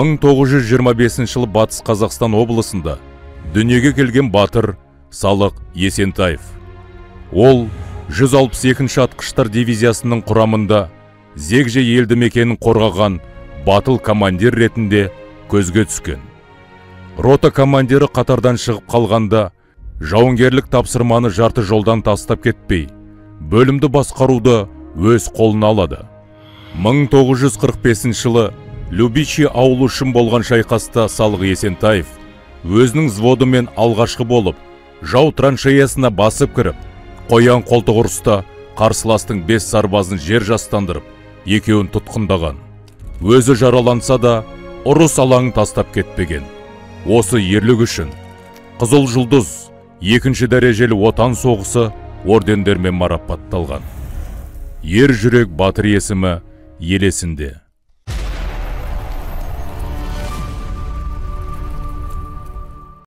1925 жылы Батыс Қазақстан облысында дүниеге келген батыр Салық Есентаев. Ол 162-ші атқыштар дивизиясының құрамында Зегже елді мекенін қорғаған батыл командир ретінде көзге түскен. Рота командирі қатардан шығып қалғанда, жауынгерлік тапсырманы жарты жолдан тастап кетпей, бөлімді басқаруды өз қолына алады. 1945 жылы Любичи ауылы үшін болған шайқаста Салық Есентаев өзінің взводымен алғашқы болып, жау траншеясына басып кіріп, қоян қолтық ұрыста қарсыластың 5 сарбазын жер жастандырып, екеуін тұтқындаған. Өзі жараланса да, ұрыс алаңын тастап кетпеген. Осы ерлік үшін Қызыл Жұлдыз, екінші дәрежелі Отан соғысы ордендермен марапатталған. Ер жүрек батыр есімі ел есінде.